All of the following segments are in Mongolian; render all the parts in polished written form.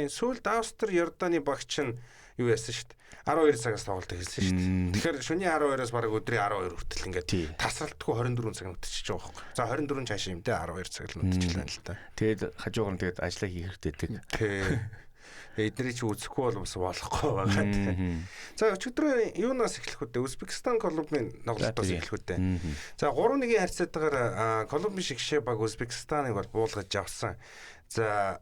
Сүүлд Австри Йорданы багч нь юу яасан шүү дээ. 12 цагаас тоглолт эхэлсэн шүү дээ. Тэгэхээр шөнийн 12-оос бараг өдрийн 12 хүртэл ингээд тасралтгүй 24 цаг нүтчихэж байгаа байхгүй. За 24 цаашаа юм те, 12 цаг л нүтчихлээ л та. Тэгээд хажуугаар нь тэгээд ажиллаа хийх хэрэгтэй гэдэг. Тий. Эднэрийг чи үзэхгүй бол бас болохгүй байгаа тий. За, өчигдөр юунаас эхлэх вэ? Узбекистан Колумбийн тоглолтоос эхлэх үү? За, 3-1-ийн харьцаатайгаар Колумбийн шигшээ баг Узбекистаныг бол буулгаж авсан. За,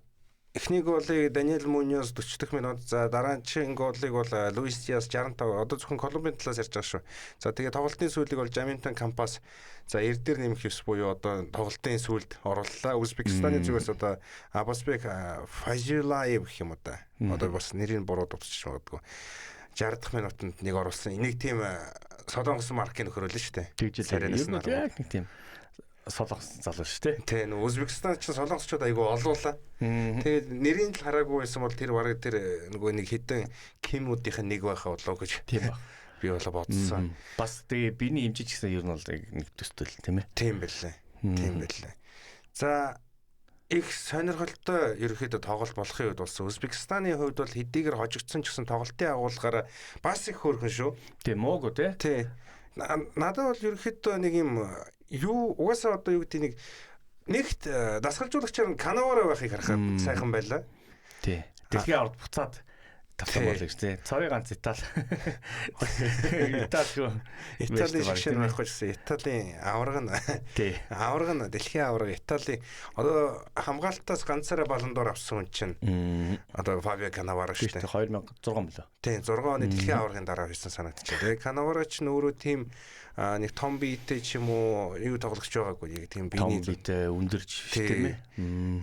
эхний голыг Даниэл Муньоз 40 дэх минут, за дараагийн голыг бол Луис Диас 65, одоо зөвхөн Колумбийн талаас ярьж байгаа шүү. За, тэгээ тоглолтын сүүлийг бол Жаминтон Кампас, за эрдэр нэмэх ёс буюу одоо тоглолтын сүүлд орууллаа. Узбекистаны зүгээс одоо Абасбек Фажилаев гэх юм уу да. Одоо бас нэрийг буруу дутчих магадгүй. 60 дахь минутанд нэг оруулсан. Энийг тийм Солонгос маркийн нөхөр л шүү дээ. Тэгж л яг нэг тийм Солонгос залуу шүү дээ. Тий, нөө Узбекистан ч солонгосчууд айгүй олуулаа. Тэгээд нэрийг л хараагүй байсан бол тэр бараг тэр нөгөө нэг хитэн кимүүдийнх нь нэг байхаа болоо гэж. Тийм баг. Би болоо бодсон. Бас тэгээ биений хэмжиж гэсэн ер нь бол нэг төстэй л тийм ээ. Тийм байлээ. Тийм байлээ. За, их сонирхолтой ерөнхийдөө тоглолт болохын үед болсон. Узбекистаны хувьд бол хэдийгээр хожигдсон ч гэсэн тоглолтын агуулгаараа бас их хөөрхөн шүү. Тийм муугүй те. Тий. Надад бол ерөнхийдөө нэг юм юу угаасаа одоо юу гэдэг нэг нэгт дасгалжуулагчаар нь Канавара байхыг харахад сайхан байлаа. Тий. Дэлхийн авард буцаад тавсан бол гэж тий. Цорын ганц Итали. Итали шүү. Италийн шигшээ байхгүй гэсэн Италийн аварга нь. Тий. Аварга нь, дэлхийн аварга Итали, одоо хамгаалтаас ганцаараа Ballon d'Or авсан хүн чинь одоо Фабио Канаваро шүү дээ. 2006 мөлөө. Тий, 6 оны дэлхийн аваргын дараа хийсэн санагдчихэв. Тэгээ Канаваро ч өөрөө тийм нэг том биетэй ч юм уу юу тоглогч байгаагүй. Яг тийм биений том биетэй өндөрч тийм ээ.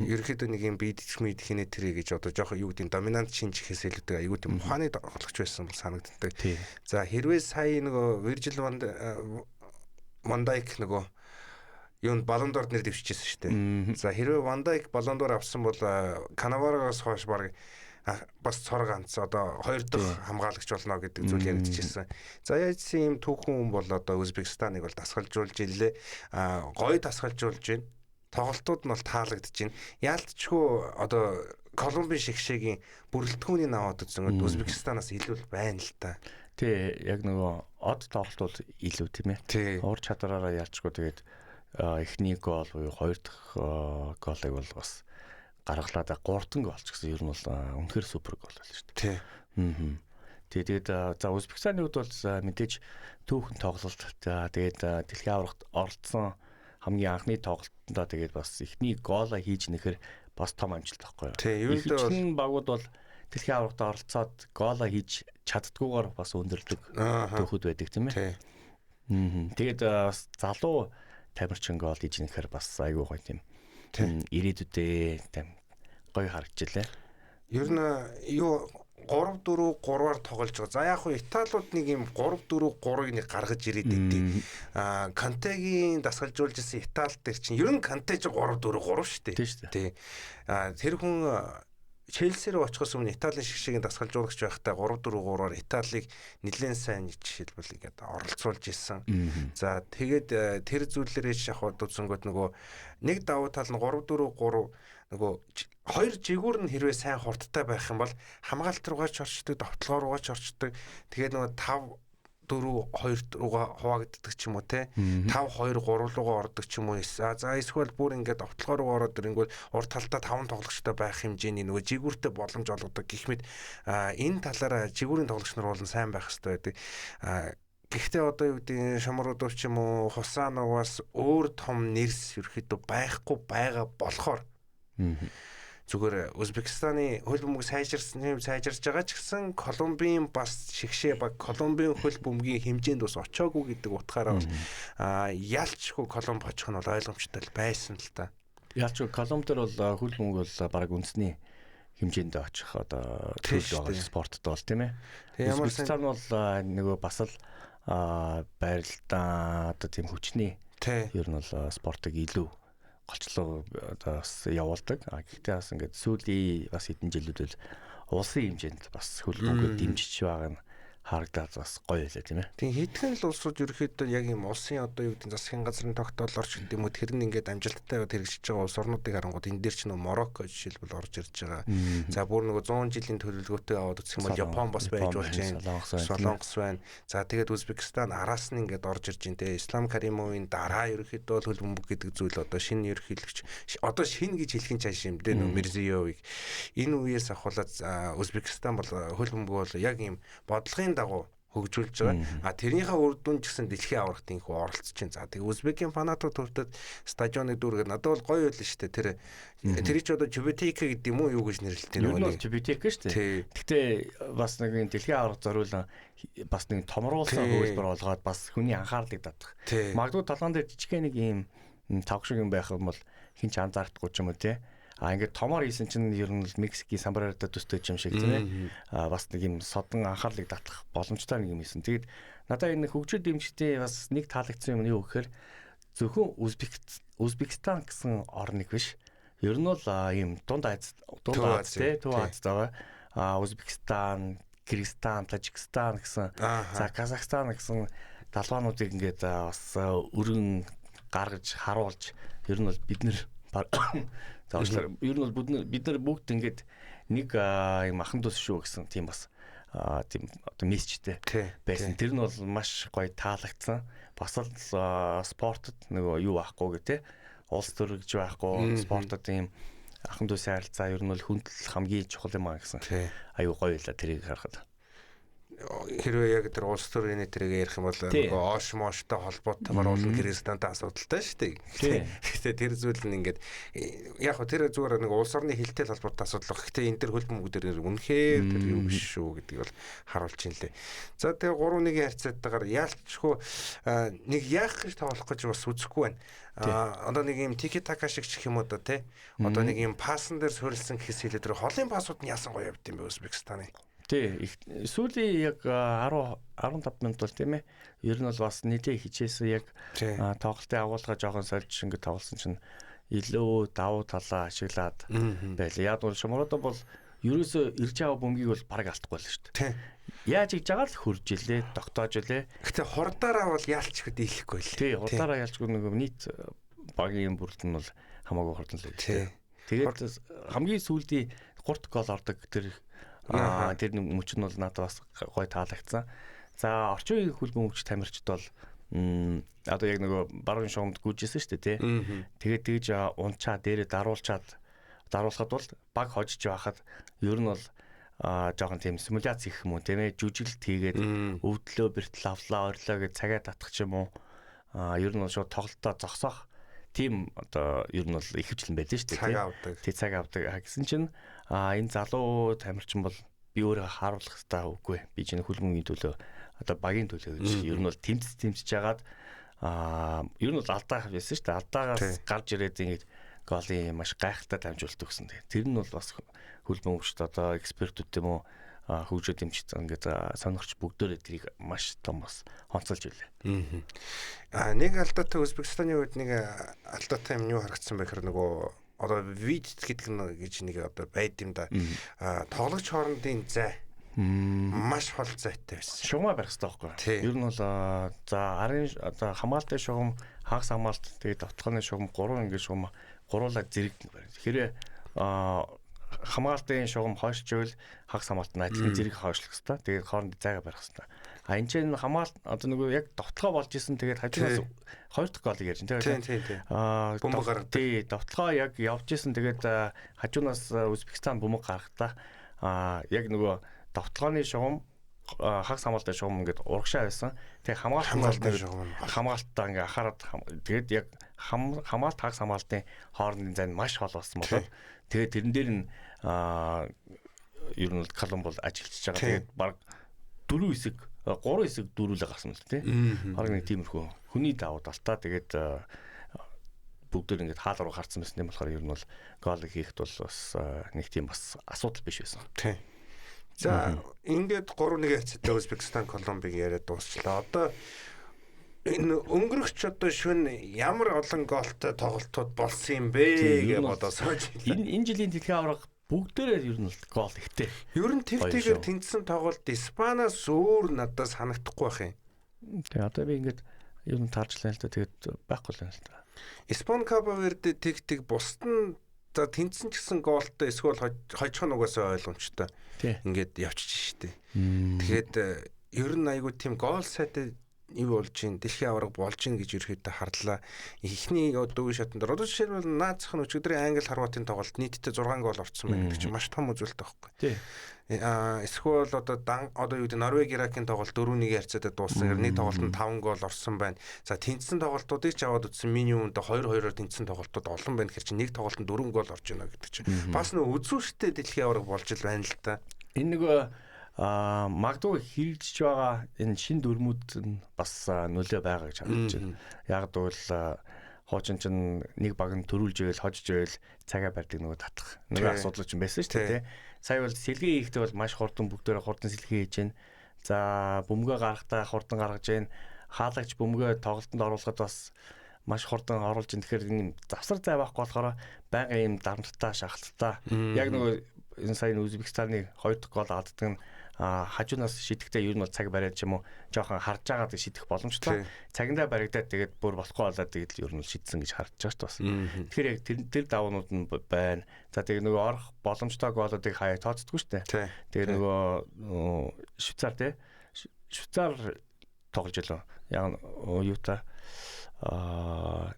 Ерөнхийдөө нэг юм биедчих мэдхинэ тэрэ гэж одоо жоох юу гэдэг доминант шинж гэхээс илүүтэй айгүй тийм ухааны тоглогч байсан бол санагддаг. За, хэрвээ сая нөгөө Виржил Ван Дайк нөгөө юунд Ballon d'Or нэр дэвшижсэн шүү дээ. За, хэрвээ Ван Дайк Ballon d'Or авсан бол Канаварагаас хойш баг бас цор ганц одоо хоёр дахь хамгаалагч болно гэдэг зүйл яригдчихсэн. За, яажсэн юм түүхэн хүн бол одоо Узбекистаныг бол дасгалжуулж илээ. Гоё дасгалжуулж байна. Тоглолтууд нь бол таалагдж байна. Яалтчгүй одоо Колумбийн шигшээгийн бүрэлдэхүүнийг аваад үзэнгүүт Узбекистанаас илүү л байна л та. Тий, яг нөгөө од тоглолт бол илүү тийм ээ. Ур чадвараараа ялчгүй тэгээд эхний гол буюу хоёр дахь голыг бол бас гаргалаа да, гуравтан гол ч гэсэн ер нь бол үнэхээр супер гол байлаа шүү дээ. Тий. Аа. Тэгээд за Узбекистаны хувьд бол мэдээж түүхэн тоглолт. За, тэгээд дэлхийн аваргад оролцсон хамгийн анхны тоглолтондоо тэгээд бас эхний гоолоо хийж нэхэр бас том амжилт байхгүй юу? Тий, ер нь багууд бол дэлхийн аваргад оролцоод гоолоо хийж чаддгүйгээр бас өндөрлөдөг түүхүүд байдаг тийм ээ. Тий. Аа. Тэгээд бас залуу тамирчин гол хийж нэхэр бас айгүй гоё тийм. Ирээдүйдээ тийм гоё харагдчихлаа. Ер нь юу 3 4 3-аар тоглож байгаа. За, яг хуу Италиуд нэг юм 3 4 3-ыг нэг гаргаж ирээд идэв. Кантегийн дасгалжуулж исэн Итали дээр чинь ер нь Канте ч 3 4 3 шүү дээ. Тий. Тэр хүн Челси рүү очихоос өмнө Италийн шигшээгийн дасгалжуулагч байхдаа 3 4 3-аар Италиг нэлээд сайн жишээлбэл ингээд оролцуулж исэн. За, тэгээд тэр зүйлээрээ шахаад үзэнгүүт нөгөө нэг давуу тал нь 3 4 3 нөгөө хоёр жигүүр нь хэрвээ сайн хурдтай байх юм бол хамгаалт руугаа ч орчдөг, довтлогоо руугаа ч орчдөг. Тэгээд нөгөө 5 4 2 руугаа хуваагддаг ч юм уу те, 5 2 3 руугаа ордог ч юм уу. За, эсвэл бүр ингээд довтлогоо руугаа ороод ирэнгүүт урд талдаа 5 тоглогчтой байх хэмжээний нөгөө жигүүртэй боломж олгодог гэх мэт энэ талаараа жигүүрийн тоглогч нар болон сайн байх хэрэгтэй байдаг. Гэхдээ одоо юу гэдэг Шамруудов ч юм уу Хусановаас өөр том нэрс ерөөхдөө байхгүй байгаа болохоор зүгээр Узбекистаны хөл бөмбөг сайжирсан юм сайжирч байгаа ч гэсэн Колумбийн бас шигшээ баг Колумбийн хөл бөмбөгийн хэмжээнд бас очоогүй гэдэг утгаараа бол ялчгүй Колумб очих нь бол ойлгомжтой байсан л та. Ялчгүй Колумб дээр бол хөл бөмбөг бол бараг үндэсний хэмжээнд очих одоо төрөл байгаа спортод бол тийм ээ. Узбекистан бол нөгөө бас л байралдаа одоо тийм хүчний ер нь бол спортыг илүү голчлоо одоо бас явуулдаг. А гэхдээ бас ингээд сүүлийн бас хэдэн жилүүд бол улсын хэмжээнд бас хөл бөмбөгөөр дэмжиж байгаа нь Харагдаад бас гоё байлаа, тийм ээ. Тийм, хэдхэн л улсууд ерөөхдөө яг юм улсын одоо юу гэдэг засгийн газрын тогтоолоор ч гэдэг юм уу, тэр нь ингээд амжилттай байгаад хэрэгжиж байгаа улс орнуудыг харангууд энэ дээр ч нөө Марокко жишээлбэл орж ирж байгаа. За, бүр нөгөө 100 жилийн төлөвлөгөөтэй аваад үзэх юм бол Япон бас байж болж байна. Солонгос байна. За, тэгээд Узбекистан араас нь ингээд орж ирж байна те. Ислам Каримовын дараа ерөөхдөө бол хөл бөмбөг гэдэг зүйл одоо шинэ ерөнхийлөгч, одоо шинэ гэж хэлэх нь цааш юм дээ, нөө Мирзиёвыг энэ үеэс ахуулаад Узбекистан бол хөл бөмбөг бол яг ийм бодлогын дагуу хөгжүүлж байгаа. А тэрнийхээ үр дүн ч гэсэн дэлхийн аваргад инхүү оролцож чинь. За, тэгээ Узбекийн фанатууд хүртэл стадионыг дүүргээд надад бол гоё байлаа шүү дээ. Тэр чи одоо Чубитека гэдэг юм уу, юу гэж нэрлэлтэй нөгөө нэг Чубитека шүү дээ. Гэхдээ бас нэг юм дэлхийн аварга зориулан бас нэг томруулсан хөлбөр болгоод бас хүний анхаарлыг татах. Магадгүй толгоон дээр жижигхэн нэг ийм тавг шиг юм байх юм бол хэн ч анзаардахгүй ч юм уу, те. А ингээд томоор хийсэн чинь ер нь л Мексикийн самбараараа төстэй юм шиг, тийм ээ. А бас нэг юм содон анхаарлыг татах боломжтой нэг юм хийсэн. Тэгээд надад энэ хөгжил дэмжигчдийн бас нэг таалагдсан юм нь юу гэхээр зөвхөн Узбекистан гэсэн орныг биш. Ер нь бол ийм Дунд Аз, Дунд Аз, тий, Төв Аз байгаа. А Узбекистан, Кыргызстан, Тажикстан гэсэн, за Казахстан гэсэн далбаануудыг ингээд бас өргөн гаргаж харуулж, ер нь бол бид нэр, за, уучлаарай. Ер нь бол бид нар бүгд ингээд нэг юм ахан дүүс шүү гэсэн тийм бас тийм одоо мессежтэй байсан. Тэр нь бол маш гоё таалагдсан. Бас л спортод нөгөө юу байхгүй гэ, те. Улс төр гэж байхгүй. Спортод ийм ахан дүүсийн харилцаа ер нь бол хүндлэл хамгийн чухал юм а гэсэн. Аюу гоё байлаа тэрийг харахад. Хэрвээ яг тэр улс төрийн тэрийг ярих юм бол нөгөө ош моштой холбоотойгоор уулын Кыргызстантай асуудалтай шүү дээ. Гэхдээ тэр зүйл нь ингээд яг хөө тэр зүгээр нэг улс орны хилтэй холбоотой асуудал баг. Гэхдээ энэ дэр хөл бөмбөг дээр үнэхээр тэр юу биш шүү гэдгийг бол харуулж ин лээ. За, тэгээ 3-1-ийн харьцаатайгаар яалчгүй нэг яах гэж тоглох гэж бас үзэхгүй байна. Одоо нэг юм тики така шиг ч гэх юм уу да, тий. Одоо нэг юм пассан дээр суурилсан гэхээс илүү тэр холын пассууд нь яасан гоё явд юм бэ Узбекистаны. Тий. Сүүлийн яг 10 15 минут бол, тийм ээ. Ер нь бол бас нийтээ хичээсэн, яг тоглолтын агуулга жоохон сольж ингээд тоглосон чинь илүү давуу талаа ашиглаад байлаа. Яг бол Шомородо бол ерөөсөө ирж байгаа бөмбөгийг бол бараг алдахгүй л шүү дээ. Яаж хийж байгаа л хурж илээ, тогтоож илээ. Гэтэ хурдаараа бол яалчгүй дийлэхгүй л. Тий, хурдаараа яалчгүй, нөгөө нийт багийн бүрэлдэхүүн нь бол хамаагүй хурдан л дээ. Тэгээд хамгийн сүүлийн 3 гол ордог тэр мөч нь бол надад бас гоё таалагдсан. За, орчин үеийн хөл бөмбөгч тамирчид бол одоо яг нөгөө баруун шугамд гүйжсэн шүү дээ, тий. Тэгээд тэгж унчаа дээрээ даруулчаад даруулахад бол баг хожиж байхад ер нь бол жоохон тийм симуляц хийх юм уу, тийм ээ, жүжиглэлт хийгээд өвдлөө бэртэл авлаа орлоо гэж цагаа татах ч юм уу, ер нь бол шууд тоглолтоо зогсоох тийм одоо ер нь бол ихэвчлэн байлаа шүү дээ. Цаг авдаг. Тий, цаг авдаг гэсэн чинь энэ залуу тамирчин бол би өөрөө харуулах хэрэгтэй, үгүй би чинь хөл бөмбөгийн төлөө, одоо багийн төлөө гэж ер нь бол тэмцэж жагаад ер нь бол алдаа байсан шүү дээ. Алдаагаас гарч ирээд ингэж голын маш гайхалтай дамжуулалт өгсөн. Тэр нь бол бас хөл бөмбөгчд одоо экспертүүд юм уу, хөгжөө дэмжиж ингээд сонирхч бүгдээрээ тэрийг маш том бас онцолж билээ. Нэг алдаатай, Узбекистаны үед нэг алдаатай юм юу харагдсан бэ гэхээр нөгөө одоо вид гэдэг нь гэж нэг одоо байд юм да. Тоглогч хоорондын зай маш хол зайтай байсан. Шугамаа барих хэрэгтэй байхгүй. Ер нь бол за арын одоо хамгаалтын шугам, хагас хамгаалт, тэгээд довтлогооны шугам, гурван ингээд шугам гуруулаа зэрэг барь. Тэгэхээр хамгаалтын шугам хойшчвол хагас хамгаалт нь адилхан зэрэг хойшлох хэрэгтэй. Тэгээд хооронд зайгаа барих хэрэгтэй. А энэ чинь хамгаалт одоо нөгөө яг довтлогоо болж исэн, тэгээд хажуунаас хоёр дахь голыг ярьж байна. Тийм. Бөмбөг гаргадаг. Тий, довтлогоо яг явж исэн, тэгээд хажуунаас Узбекистан бөмбөг гаргахтаа яг нөгөө довтлогооны шугам, хагас хамгаалтын шугам ингээд урагшаа байсан. Тэгээ хамгаалтын шугам хамгаалтаа ингээд анхаарад, тэгээд яг хамгаалт хагас хамгаалтын хоорондын зай нь маш хол болсон болоод тэгээд тэрэн дээр нь ер нь бол Колумб бол ажиллаж байгаа. Тэгээд баг 4 хэсэг, 3 хэсэг дөрүүлээ гарсан л тий. Бараг нэг тиймэрхүү хүний давуу талтай, тэгээд бүгдээр ингээд хаал руу гарцсан байсан юм болохоор ер нь бол гол хийхэд бол бас нэг тийм бас асуудал биш байсан. Тий. За, ингээд 3-1 харьцаатай Узбекистан Колумбиг яриад дуусчлаа. Одоо энэ өнгөрөгч одоо шөнө ямар олон голтой тоглолтууд болсон юм бэ гэж бодоо сууж. Энэ жилийн дэлхийн аварга Бүгдээрээ ер нь л гол ихтэй. Ер нь тэг тэгээр тэнцсэн тоглолт Испаниас өөр надад санагдахгүй байх юм. Тэгээ одоо би ингээд ер нь таарчлаа л да. Тэгээд байхгүй л юм л да. Испан Кабо Верде тэг тэг бусд нь за тэнцсэн ч гэсэн гоолтой эсвэл хожих нь угаасаа ойлгомжтой. Ингээд явчих штэ. Тэгээд ер нь айгуу тийм гол сайтай юу болж гин дэлхийн аварга болж гин гэж ерөөхдөө харлаа. Эхний дөрвөн шатн дээр одоо жишээлбэл наацх нь өчигдрийн Англи Хорватын тоглолт нийтдээ 6 гол орсон байна гэдэг чинь маш том үзүүлэлт байхгүй. Эсвэл одоо одоо юу гэдэг Норвеги Иракийн тоглолт 4-1 харьцаатай дууссан. Нэг тоглолтод 5 гол орсон байна. За тэнцсэн тоглолтуудыг ч аваад үзсэн минимумд 2-2-оор тэнцсэн тоглолтууд олон байна гэхэр чинь нэг тоглолтод 4 гол орж байна гэдэг чинь бас нөө үзүүштэй дэлхийн аварга болж л байна л та. Энэ нөгөө магадгүй хэрэгжиж байгаа энэ шин дүрмүүд нь бас нөлөө байгаа гэж харагдаж байна. Яг гэвэл хуучин чинь нэг баг нь төрүүлж ивэл хожиж ивэл цагаа барьдаг нөгөө татлах нөгөө асуудал чинь байсан шүү дээ, тий. Сая бол сэлгээ хийхдээ бол маш хурдан бүгдээрээ хурдан сэлгээ хийж байна. За бөмбөгөө гаргахтаа хурдан гаргаж байна. Хаалгач бөмбөгөө тоглолтод оруулахад бас маш хурдан оруулж ин. Тэгэхээр юм завсар зай байхгүй болохоор байнга юм дарамттай шахалттай. Яг нөгөө энэ сая Узбекистаны 2 дахь гол алддаг нь хажуунаас шидэхдээ ер нь бол цаг бариад ч юм уу жоохон харж байгаад шидэх боломжтой. Цагандаа баригдаад тэгээд бүр болохгүй болоод тэгээд ер нь бол шидсэн гэж харж байгаа шүү дээ бас. Тэгэхээр яг тэр давуунууд нь байна. За тэгээд нөгөө орох боломжтой голуудыг хаяа тооцдоггүй шүү дээ. Тэгээд нөгөө Швейцар тий. Швейцар тоглож илөө. Яг юу та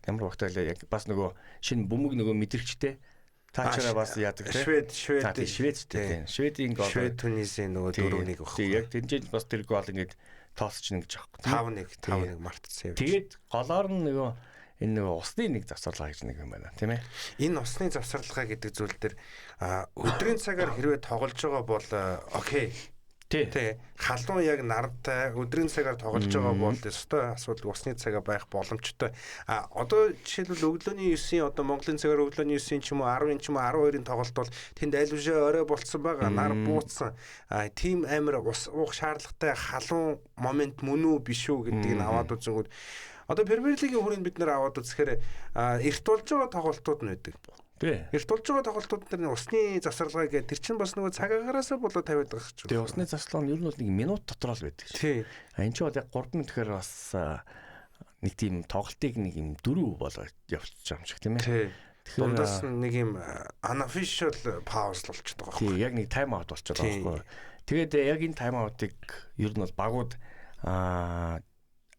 ямар багтаа лээ яг бас нөгөө шинэ бөмбөг нөгөө мэдрэгчтэй таачаараа бас яадаг тий. Швед тий. Шведийн гол. Швед Тунисийн нөгөө 4-1 багхгүй. Тий, яг тэнцээд бас тэр гол ингээд тооцчихно гэж аахгүй. 5-1 5-1 мартсан. Тэгээд голоор нь нөгөө энэ нөгөө усны нэг завсарлага гэж нэг юм байна, тийм ээ. Энэ усны завсарлага гэдэг зүйл дээр өдрийн цагаар хэрвээ тоглож байгаа бол окей. Тий. Халуун яг нартай өдрийн цагаар тоглож байгаа бол ёстой асуудал усны цагаа байх боломжтой. А одоо жишээлбэл өглөөний 9-ийн одоо Монголын цагаар өглөөний 9-ийн ч юм уу 10-ын ч юм уу 12-ын тоглолт бол тэнд аль бишээ орой болцсон байгаа, нар бууцсан. А тийм амар ус уух шаардлагатай халуун момент мөн үү биш үү гэдгийг нь аваад үзэнгүүт одоо Премьер Лигийн хүрээнд бид нэр аваад үзэхээр эрт болж байгаа тоглолтууд нь байдаг. Тий. Эрт болж байгаа тоглолтууд дээр усны завсарлага гэдэг тэр чинь бас нөгөө цаг агараасаа болоо тавиад байгаа ч. Тий, усны завсарлага нь ер нь бол нэг минут дотор л байдаг. Тий. А энэ ч бол яг 3 минут гэхээр бас нэг тийм тоглолтыг нэг юм дөрөв болоо явуулчих юм шиг тийм ээ. Тий. Тэгэхээр дундаас нэг юм unofficial pause болчиход байгаа байхгүй. Тий, яг нэг time out болчиход байгаа байхгүй. Тэгээд яг энэ time out-ыг ер нь бол багууд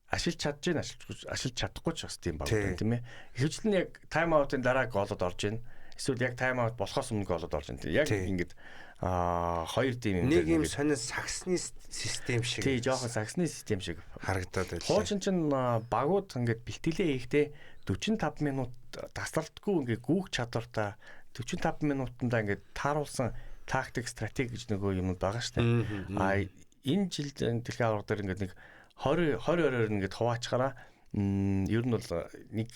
ашиглаж чадж гин ашиглаж чадахгүй ч бас тийм баг байна тийм ээ. Ихэвчлэн яг time out-ын дараа голод орж ийн. Эсвэл яг time out болохоос өмнө голод орж ийн. Яг ингээд хоёр тийм юм нэг юм сонин сагсны систем шиг. Тий, жоохон сагсны систем шиг харагдаад байлаа. Хуучин чинь багууд ингээд бэлтгэлээ хийхдээ 45 минут тасралтгүй ингээд гүүх чадвартай 45 минутандаа ингээд тааруулсан тактик, стратеги гэж нөгөө юмуд байгаа шүү дээ. А энэ жил дэлхийн аварга дээр ингээд нэг 20 20-ороор ингээд хуваачаараа ер нь бол нэг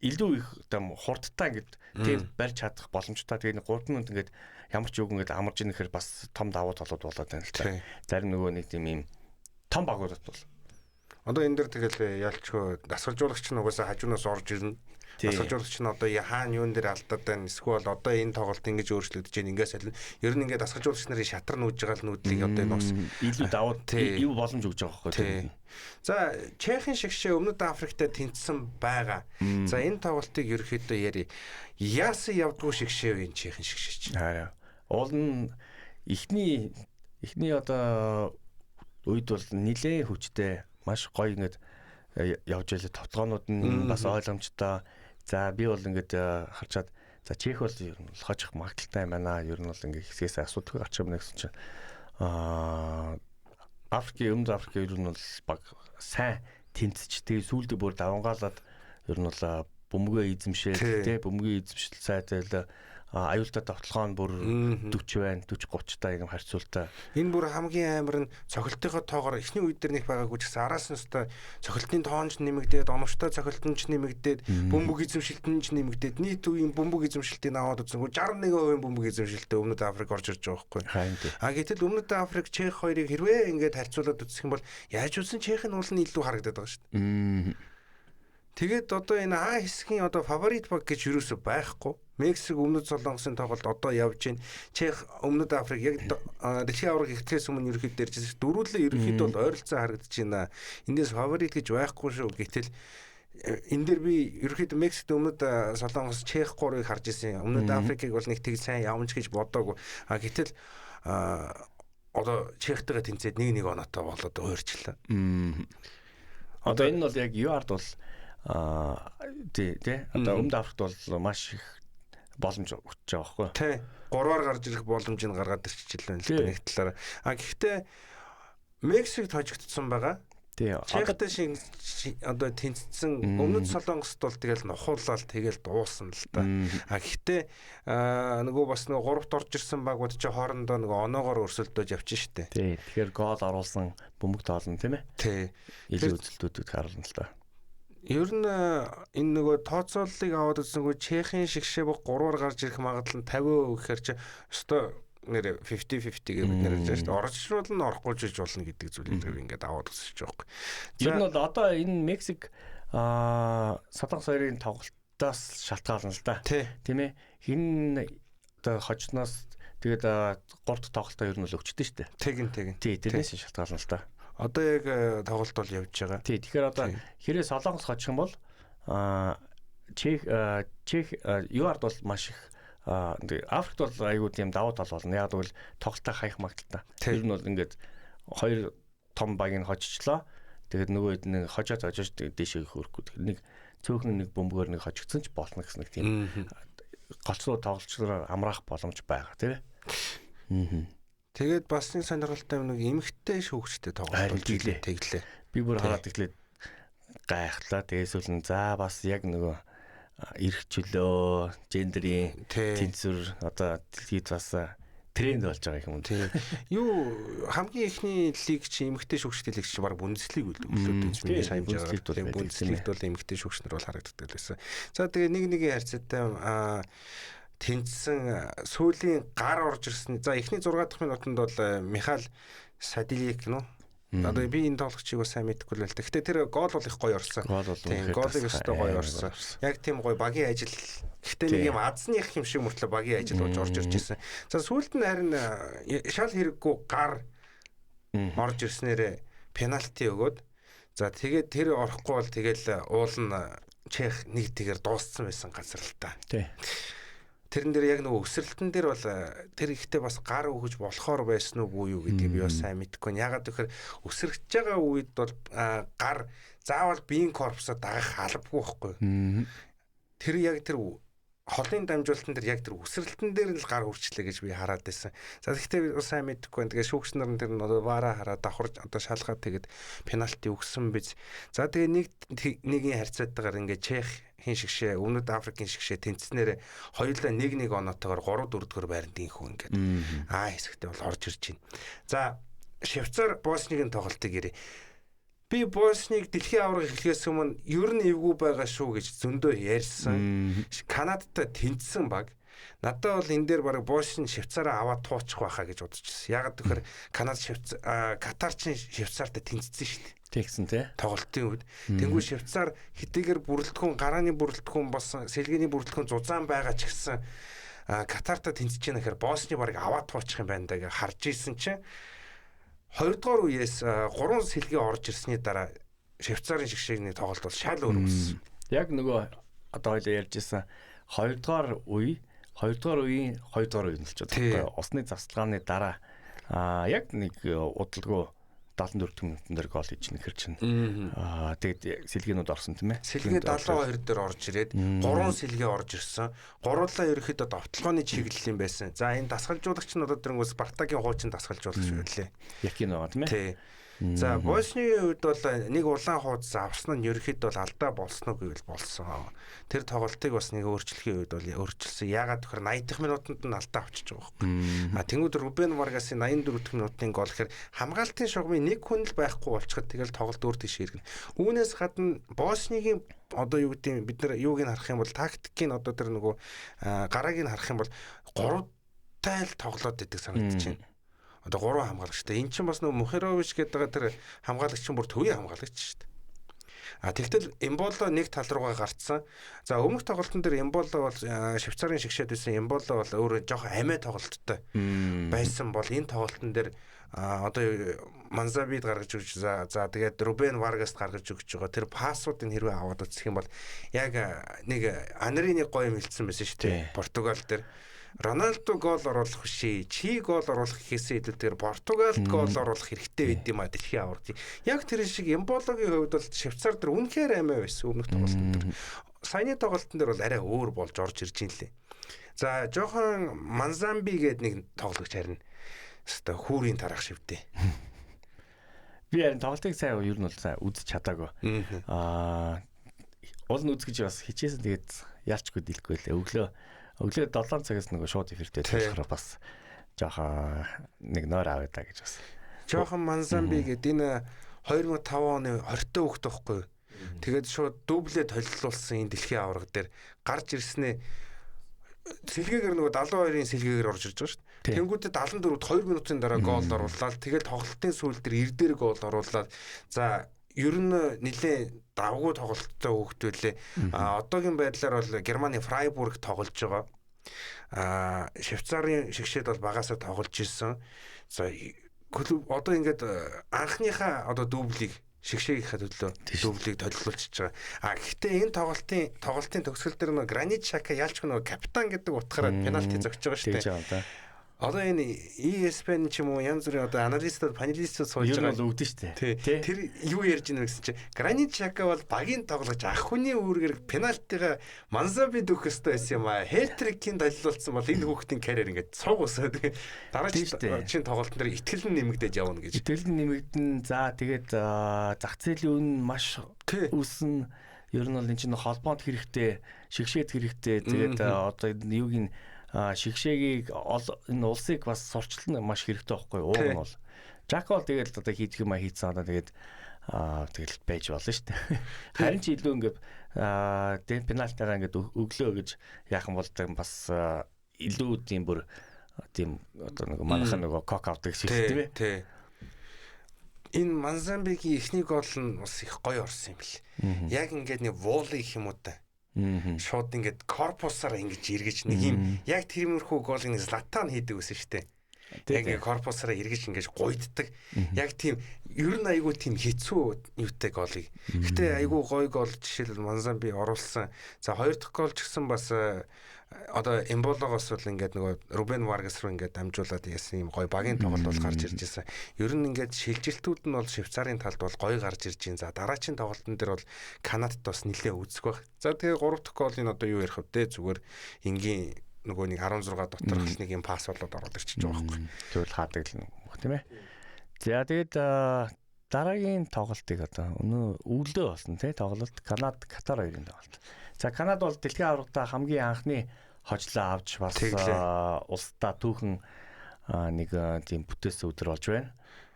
илүү их одоо хурдтай ингээд темп барьж чадах боломжтой. Тэгээ нэг 3 минут ингээд ямар ч үг ингээд амарж ийн гэхээр бас том давуу талууд болоод байна л та. Зарим нөгөө нэг тийм юм том багуудад бол одоо энэ дэр тэгэл ялчгүй дасгалжуулагч нь угаасаа хажуунаас орж ирнэ. Дасгалжуулагч нь одоо хаана юун дээр алдаад байна эсвэл одоо энэ тоглолт ингэж өөрчлөгдөж байна ингээс солино. Ер нь ингээд дасгалжуулагч нарын шатар нүүж байгаа л нүүдлийг одоо энэ бас илүү давуу юу боломж өгж байгаа байхгүй тийм. За Чехийн шигшээ Өмнөд Африктай тэнцсэн байгаа. За энэ тоглолтыг ерөөхдөө яри. Яасан явдггүй шигшээ вэ энэ Чехийн шигшээ чинь. Хараа. Уул нь эхний одоо үед бол нилээн хүчтэй маш гоё ингээд явж байлаа. Товтлогоонууд нь бас ойлгомжтой. За би бол ингээд харчаад за Чех бол ер нь хожих магадaltaй юм байна. Ер нь бол ингээд хэсгээс асуудалгүй гарч ирнэ гэсэн чинь Африкийн Өмнөд Африк ер нь бол баг сайн тэмцэж тэгээ сүүлдээ бүр давангаалаад ер нь бол бөмбөгөө эзэмшээл тэ бөмбөгийн эзэмшил сайтай л аюултай довтлогоо нь бүр 40 байна 40 30 та юм харьцуултаа. Энэ бүр хамгийн амар нь цохилтынхоо тоогоор эхний үед дэр нэг байгаагүй ч гэсэн араас нь өстой цохилтын тоонч нэмэгдээд, оновчтой цохилтын ч нэмэгдээд, бөмбөг эзэмшилтэн ч нэмэгдээд, нийт үеийн бөмбөг эзэмшилтийг аваад үзэнгүү 61% бөмбөг эзэмшилттэй Өмнөд Африк орж ирж байгаа байхгүй. А гэтэл Өмнөд Африк Чех хоёрыг хэрвээ ингээд харьцуулаад үзэх юм бол яаж үзсэн Чех нь уул нь илүү харагдаад байгаа шүү дээ. Тэгээд одоо энэ А хэсгийн одоо фаворит баг гэж юусоо байхгүй. Мексик Өмнөд Солонгосын тоглолт одоо явж байна. Чех Өмнөд Африк яг дэлхийн аварга эхлэхээс өмнө ерөнхийдөө ярьж дөрвөлээ ерөнхийдөө бол ойролцоо харагдаж байна. Эндээс фаворит гэж байхгүй шүү. Гэтэл энэ дээр би ерөнхийдөө Мексикт Өмнөд Солонгос Чех 3-ыг харж ирсэн. Өмнөд Африкийг бол нэг тэг сайн явж гэж бодоагүй. А гэтэл одоо Чехтэйгээ тэнцээд 1-1 оноотой болоод уурчлаа. Одоо энэ нь бол яг ЮАР-д бол тий одоо Өмнөд Африкт бол маш их боломж өгч байгаа байхгүй. Тий. 3-аар гарч ирэх боломжийг гаргаад ирчихлээ л дээ нэг талаараа. А гэхдээ Мексикт хожигдсон байгаа. Тий. Чехтэй шиг одоо тэнцсэн Өмнөд Солонгост бол тэгэл нухуулаад тэгэл дуусна л да. А гэхдээ нөгөө бас нөгөө гуравт орж ирсэн багууд чи хоорондоо нөгөө оноогоор өрсөлдөж явчих штэ. Тий. Тэгэхээр гол оруулсан бөмбөг тоолно тийм ээ. Тий. Илүү үзэлтүүдэд харуулна л да. Ер нь энэ нөгөө тооцооллыг аваад үзсэнгүй Чехийн шигшээ бүх 3-аар гарч ирэх магадлал нь 50% гэхээр чи өстой нэр 50-50 гэж бид нэр ярьж байна шүү дээ. Орж ирвэл нь орохгүй ч гэж болно гэдэг зүйлийг ингээд аваад үзэж байгаа байхгүй. Ер нь бол одоо энэ Мексик Солонгос хоёрын тоглолтоос шалтгаална л да. Тийм ээ. Хин одоо хожноос тэгээд 3 дахь тоглолтоо ер нь бол өгчдөө шүү дээ. Тэгин тэгин. Тий, тэрнээс шалтгаална л да. Одоо яг тоглолт бол явж байгаа. Тий, тэгэхээр одоо хэрэг Солонгос хожих юм бол Чех ЮАР-д бол маш их Африкт бол айгүй тийм давуу тал болно. Яг гэвэл тоглолтоо хаях магадлалтай. Тэр нь бол ингээд хоёр том багийг хожичлоо. Тэгээд нөгөө хэд нэг хожоод хожиж дээшээ хөрөхгүй. Тэгэхээр нэг цөөхөн нэг бөмбөгөөр нэг хожигдсон ч болно гэсэн нэг тийм голцоо тоглолцлоор амраах боломж байгаа тийм ээ. Тэгээд бас нэг сонирхолтой юм нэг эмэгтэй шүүгчтэй тоглолт тэглээ. Би бүр хараад тэглээд гайхлаа. Тэгээс үл нь за бас яг нөгөө эрх чөлөө, гендерийн тэнцвэр одоо дэлхийд бас тренд болж байгаа юм. Тийм. Юу хамгийн эхний лиг чи эмэгтэй шүүгчтэй лиг чи баг Бундеслиг үлдээ. Миний сайн хэмжээгээр Бундеслигт бол эмэгтэй шүүгч нар бол харагддаг байсан. За тэгээ нэг нэгийн харьцаатай тэнцсэн сүүлийн гар орж ирсэн. За эхний 6 дахь минутанд бол Михаил Садилик нөө. Одоо би энэ тоглогчийг бас сайн мэдэхгүй л байл та. Гэтэ тэр гол бол их гоё орсон. Тийм, голыг өстой гоё орсон. Яг тийм гоё багийн ажил. Гэтэ нэг юм азных юм шиг мөртлөө багийн ажил болж орж ирж байсан. За сүүлд нь харин шал хэрэггүй гар орж ирснээрээ пенальти өгөөд за тэгээд тэр орохгүй бол тэгэл уул нь Чех нэг тэгэр дууссан байсан газар л та. Тий. Тэрэн дээр яг нөгөө өсрэлтэн дээр бол тэр ихтэй бас гар өгөж болохоор байсан уугүй юу гэдгийг би бас сайн мэдэхгүй. Ягаад гэхээр өсрөж байгаа үед бол гар заавал биеийн корпусоо дагах албагүй байхгүй. Тэр яг тэр холын дамжуулалтан дээр яг тэр өсрэлтэн дээр нь л гар хүрчлээ гэж би хараад байсан. За тэгэхдээ би сайн мэдэхгүй байна. Тэгээ шүүгч нар нь тэр нь одоо вараа хараад давхарж одоо шалгаад тэгээд пенальти өгсөн биз. За тэгээ нэг нэгийн харьцаатайгаар ингээд Чех хин шигшээ, Өмнөд Африкийн шигшээ тэнцснээр хоёулаа 1-1 оноотойгоор 3-4-р байранд инхүү ингээд А хэсэгтээ бол орж ирж байна. За Швейцар Боснигийн тоглолтыг ирээ. Би Босниг дэлхийн аварга эхлэхээс өмнө ер нь эвгүй байгаа шүү гэж зөндөө ярьсан. Канадтай тэнцсэн баг. Надад бол энэ дээр баг Босни Швейцараа аваад туучих байхаа гэж бодчихсон. Ягаад гэхээр Канад Швейцар Катар чинь Швейцартай тэнцсэн шүү дээ. Тэгсэн тий. Тоглолтын үед. Тэнгүү Швейцар хэдийгээр бүрэлдэхүүн, гарааны бүрэлдэхүүн болсон, сэлгээний бүрэлдэхүүн зузаан байгаа ч гэсэн Катартай тэнцэж байгаа гэхээр Босни баг аваад туучих юм байна даа гэж харж исэн чинь хоёрдугаар үеэс 3 сэлгээ орж ирсний дараа Швейцарын шигшээний тоглолт бол шал өөр болсон. Яг нөгөө одоо хоёлаа ярьж исэн хоёрдугаар үе, хоёрдугаар үеийн хоёрдугаар үе нь болчиход байгаа. Усны засалгааны дараа яг нэг удалгүй 74 минутан дээр гол хийж нэхэр чинь. Тэгээд сэлгээнүүд орсон тийм ээ. Сэлгээ 72 дээр орж ирээд 3 сэлгээ орж ирсэн. Гурлаа ерөөхдөө довтлогооны чиглэл юм байсан. За энэ дасгалжуулагч нь одоо дэрнгүү Спартагийн хуучин дасгалжуулагч байлээ. Якин байгаа тийм ээ. Тий. За Боснигийн хувьд бол нэг улаан хуудас авсан нь ерөөхдөө бол алдаа болсон уу гэвэл болсон. Тэр тоглолтыг бас нэг өөрчлөхийн үед бол өөрчилсөн. Яагаад гэхээр 80 дахь минутанд нь алдаа авчиж байгаа байхгүй. А тэнгууд Рубен Варгасын 84 дахь минутын гол гэхээр хамгаалтын шугамын нэг хүн л байхгүй болчиход тэгэл тоглолт өөр тийш иргэнэ. Үүнээс гадна Боснигийн одоо юу гэдэг бид нар юуг нь харах юм бол тактикийг одоо тэр нөгөө гарааг нь харах юм бол 3 тайл тоглоод идэг санагдаж байна. Одоо 3 хамгаалагчтай. Эн чинь бас нөгөө Мухирович гэдэг байгаа тэр хамгаалагч чинь бүр төвийн хамгаалагч шүү дээ. А тэгтэл Эмболо нэг тал руугаа гарцсан. За өмнөх тоглолтын дээр Эмболо бол Швейцарын шигшээд байсан. Эмболо бол өөрөө жоохон амиа тоглолттой байсан бол энэ тоглолтын дээр одоо Манзабид гаргаж өгч за тэгээд Рубен Варгаст гаргаж өгч байгаа. Тэр пассуудыг хэрвээ аваад үзэх юм бол яг нэг Анри нэг гоё юм хэлсэн байсан шүү дээ. Португал дээр Роналдо гол оруулах биш, чи гол оруулах гэхээсээ илүүтэйгээр Португалд гол оруулах хэрэгтэй байд юм а дэлхийн аварга. Яг тэр шиг Эмбологийн хувьд бол Швейцар дээр үнэхээр амиа байсан өмнөх тоглолтын дээр. Саяны тоглолтын дээр бол арай өөр болж орж ирж ин лээ. За жоохон Манзамби гээд нэг тоглогч харин өстой хүүрийн тарах шивдээ. Би харин тоглолтыг сайн ер нь бол сайн үзэж чадаагүй. Уул нь үзэж гэж бас хичээсэн, тэгээд ялчгүй дийлэхгүй лээ. Өглөө 7 цагаас нөгөө шууд эфиртэй болохоор бас жоохон нэг нойр авъя да гэж бас. Жоохон Манзамби гээд энэ 2005 оны 20 та хүүхэд байхгүй. Тэгээд шууд дублээ толилуулсан энэ дэлхийн аварга дээр гарч ирснээ сэлгээгээр нөгөө 72-ын сэлгээгээр орж ирж байгаа шүү дээ. Тэнгүүтээ 74-д 2 минутын дараа гол оруулаад тэгэл тоглолтын сүүл дээр 90 дээр гол оруулаад за ер нь нэлээ давгүй тоглолттой хүүхэд байлээ. А одоогийн байдлаар бол Германы Фрайбург тоглож байгаа. А Швейцарын шигшээд бол багасаа тоглож ирсэн. За клуб одоо ингээд анхныхаа одоо дублийг шигшээгийнхаа төлөө дублийг толилуулчихж байгаа. А гэхдээ энэ тоглолтын төгсгөл дээр нөгөө Гранит Шака ялч нөгөө капитан гэдэг утгаараа пенальти зогсож байгаа шүү дээ. Одоо энэ ESPN ч юм уу янз бүрийн одоо аналистууд, панелистууд сууж байгаа бол өгдөн шүү дээ. Тэр юу ярьж ийнэ гэсэн чинь Гранит Шака бол багийн тоглогч ах хүний үүргээр пенальтига Манзаби дүүх ёстой байсан юм аа. Хэтрикийн толилуулсан бол энэ хүүхдийн карьер ингээд цуг усаад дараа чинь тоглолтын дээр итгэл нь нэмэгдэж явна гэж. Итгэл нь нэмэгдэн. За тэгээд зах зээлийн үн маш өснө. Ер нь бол энэ чинь холбоонд хэрэгтэй, шигшээд хэрэгтэй. Тэгээд одоо юуг нь шигшээгийг энэ улсыг бас сурчлал нь маш хэрэгтэй байхгүй юу? Ууг нь бол Жака бол тэгэл одоо хийдэг юм а хийцэн одоо тэгээд тэгэл байж болно шүү дээ. Харин ч илүү ингээд дэн пенальтигаа ингээд өглөө гэж яах юм бол бас илүү тийм бүр тийм одоо нэг манайхан нөгөө кок авдаг шиг тийм ээ. Тий. Энэ Манзамбигийн эхний гол нь бас их гоё орсон юм бэл. Яг ингээд нэг волли гэх юм уу та. Шууд ингээд корпусаар ингэж эргэж нэг юм яг тэрмэрхүү голыг нэг Златан хийдэг байсан шүү дээ. Яг ингээд корпусаараа эргэж ингэж гуйддаг. Яг тийм ер нь айгүй тийм хэцүү юутай голыг. Гэтэ айгүй гоё гол жишээлбэл Манзамби оруулсан. За хоёр дахь гол ч гэсэн бас одоо Эмбологоос бол ингээд нөгөө Рубен Варгас руу ингээд дамжуулаад яасан юм гоё багийн тоглолт бол гарч ирж байсан. Ер нь ингээд шилжилтүүд нь бол Швейцарын талд бол гоё гарч ирж байна. За дараагийн тоглолтын дээр бол Канадад бас нэлээ үзэх байх. За тэгээ гурав дахь голын одоо юу ярих вэ? Зүгээр энгийн нөгөө нэг 16 доторх нэг юм пас болоод ороод ирчихэж байгаа байхгүй. Тэгвэл хаадаг л нөх тийм ээ. За тэгээд дараагийн тоглолтыг одоо өнөө өглөө болсон тий тоглолт Канад Катар хоёрын тоглолт. За Канад бол дэлхийн аваргадаа хамгийн анхны хожлоо авч бас улсдаа түүхэн нэг тийм бүтээсэн өдөр болж байна.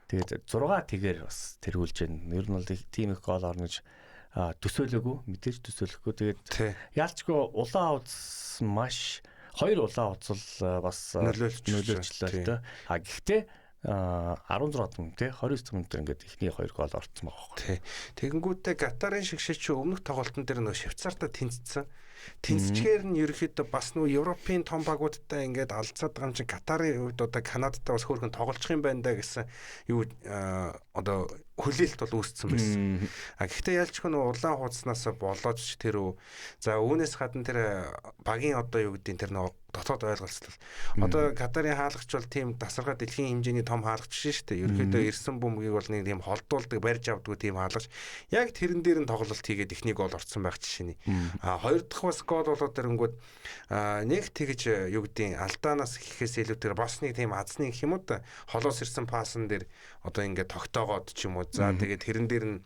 Тэгээд 6 тэгээр бас тэргүүлж байна. Ер нь бол тийм их гол орно гэж төсөөлөөгүй, мэдээж төсөөлөхгүй. Тэгээд яалчгүй улаан хувцас маш хоёр улаан хувцас бас нөлөөлчлөө л дээ. А гэхдээ 16 минут тий 29 минут ингээд эхний хоёр гол орцсон байгаа байхгүй. Тий. Тэгэнгүүтээ Катарын шигшээч өмнөх тоглолтын дээр нөө Швейцартай тэнцсэн. Тэнцчгээр нь ерөөхдөө бас нөө Европын том багуудтай ингээд алдсаад байгаа юм чинь Катарын хувьд одоо Канадтай бас хөөрхөн тоглолцох юм байна да гэсэн юу одоо хүлээлт бол үүссэн байсан. А гэхдээ ялчгүй нөө улаан хуудаснаас болоод ч тэр үү. За үүнээс гадна тэр багийн одоо юу гэдгийг тэр нөө дотоод ойлголцлол. Одоо Катарын хаалгач бол тийм тасархай дэлхийн хэмжээний том хаалгач биш шүү дээ. Ерөнхийдөө ирсэн бөмбөгийг бол нэг тийм холдуулдаг, барьж авдаггүй тийм хаалгач. Яг тэрэн дээр нь тоглолт хийгээд эхний гол орцсон байх жишээний. А хоёр дахь бас гол болоод ирэнгүүт нэг тэгж юу гэдгийг алдаанаас гэхээс илүүтэйгээр бас нэг тийм азны гэх юм уу да. Холоос ирсэн паасан дээр одоо ингээд тогтоогоод ч юм уу. За тэгээд тэрэн дээр нь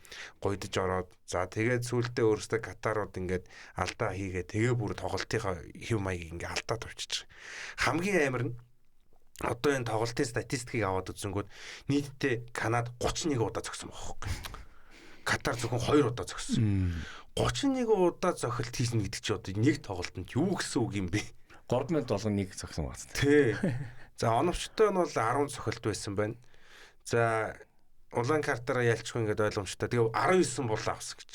гуйдаж ороод за тэгээд сүүлдээ өөрөөсөө Катарууд ингээд алдаа хийгээ тэгээ бүр тоглолтынхаа хэв маягийг ингээд алдаа тавьчих. Хамгийн амар нь одоо энэ тоглолтын статистикийг аваад үзэнгүүт нийтдээ Канад 31 удаа зогсон байхгүй. Катар зөвхөн 2 удаа зогссон. 31 удаа зохилт хийсэн гэдэг чи одоо нэг тоглолтод юу гэсэн үг юм бэ? 3 минут болгон нэг зогсон байна. Тий. За оновчтой нь бол 10 зохилт байсан байна. За Улаан картаараа ялчихгүй ингээд ойлгомжтой. Тэгээ 19 булаа авсан гэж.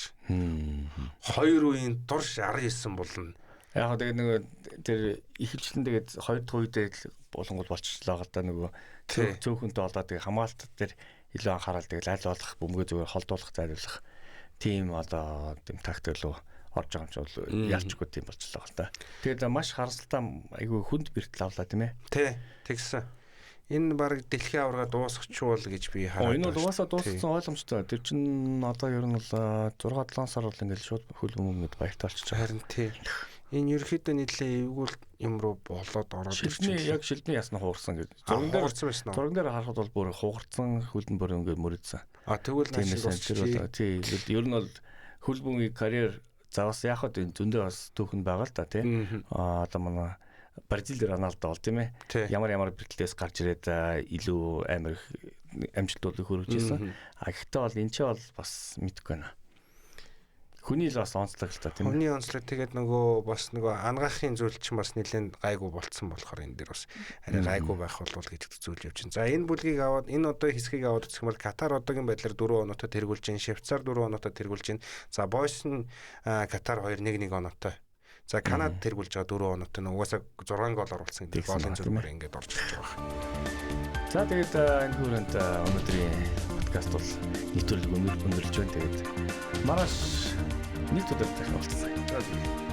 Хоёр үеийн турш 19 булна. Яг тэгээд нөгөө тэр ихэлчлэн тэгээд хоёр дахь үедээ болонгол болчихлоо л да нөгөө цөөхөнтэй болоод тэгээд хамгаалалт дээр илүү анхаарал тэгээд аль болох бөмбөгөө зүгээр холдуулах зайлуулах тийм одоо тийм тактик руу орж байгаа юм чи бол ялчгүй тийм болчихлоо л да. Тэгээд маш харамсалтай айгүй хүнд бэртэл авлаа тийм ээ. Тий, тэгсэн. Энэ баг дэлхийн аварга дуусгачихвал гэж би хараад. Энэ бол угаасаа дууссан ойлгомжтой. Тэр чинь одоо ер нь бол 6 7 сар бол ингээл шууд хөл бөмбөг баяртай болчихж байгаа. Харин тий. Энэ ерөөхдөө нэлээ эвгүй юм руу болоод ороод ирчихсэн. Яг шилбний ясна хуурсан гэж. Зурган дээр хуурсан байсан уу? Зурган дээр харахад бол бүр хугарцсан хөлн бүр ингээд мөрөдсөн. А тэгвэл нааш дуусчих. Тий. Ер нь бол хөл бөмбөгийн карьер за бас яг хад энэ зөндөө бас түүхэн байгаа л да тий. А одоо манай Бразил Роналдо бол тийм ээ. Ямар ямар бэрхлээс гарч ирээд илүү амар их амжилтуудыг хүргэж ирсэн. А гэхдээ бол энэ ч бол бас мэдэхгүй байна. Хүний л бас онцлог л та тийм ээ. Хүний онцлог тэгээд нөгөө бас нөгөө ангаахын зүйл чинь бас нэлээд гайгүй болцсон болохоор энэ дэр бас арай гайгүй байх болов гэж зүйл явж байна. За энэ бүлгийг аваад энэ одоо хэсгийг аваад үзэх юм бол Катар одоогийн байдлаар 4 оноотой тэргүүлж байна. Швейцар 4 оноотой тэргүүлж байна. За Босн Катар 2 1-1 оноотой. За Канада тэргүүлж байгаа 4 оноотой нь угаасаа 6 гол оруулсан гэдэг голын зөрүүгээр ингээд орж ирж байгаа. За тэгээд энэ хүрээнд өнөөдрийн подкаст бол нийтүүлэг өндөрлөж байна. Тэгээд маргааш нэг өдөр дахин уулзъя.